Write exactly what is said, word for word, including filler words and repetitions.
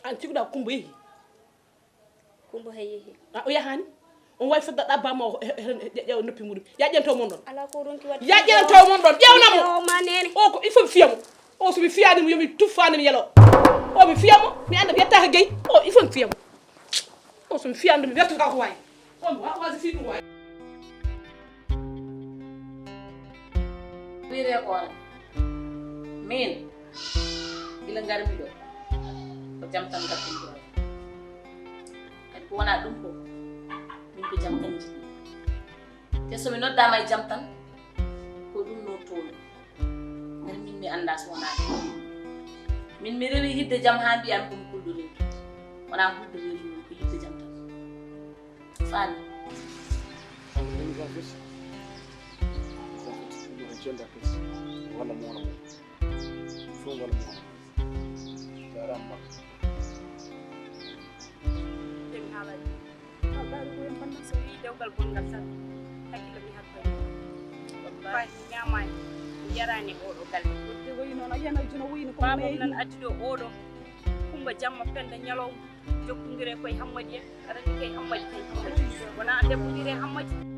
An cikuɗa Kumba yehi? Kumba hay yehi. A o yahani? On wawi fedda ɗabba ma o ƴeewa noppi muɗum. Ya ƴeewanto mon ɗon. Ala ko ronki wadde. Ya ƴeewanto mon ɗon. Ƴeewna mo. O ma nene. O ko il faut mi fiya mo. O so mi fiyani mo yomi tuffani mi yelo. O mi fiya mo mi anda mi yettaka gay. O il faut mi fiya mo. O so mi fiyani ɗum mi wettata ko wawi. On wa wasi fi ɗum wawi. Wire koore min gila ngarmi ɗo ko jam tan ngartumi ɗo kadi ko wona ɗum ko min ko jam tan jiɗmi te somi noddama e jam tan ko ɗum no tomi ngara min mi anda so wona ɗum min mi rewi yidde jam ha mbiyami komi kulɗo reedu wona kulɗo reedu min ko yidde jam tan Fani. Fani, wala mo wala mo. Fo wala mo wala mo. Jarama. Demi haalani. Ɗaɗi ko en bannan so wii dewgal bonngal tan hakkille mi hakkani. Wallahi mi ñaamaani mi yaraani e oɗo galle. Wonde wayi noon a yiyan aljuna wuyni ko Baabam nan addi ɗo oɗo. Kumba jamma penda ñalawma. Jokkondire koye Hammadiya, aɗa anndi kay Hammadi kay Hammadi. Wona debbo wiyetee Hammadi.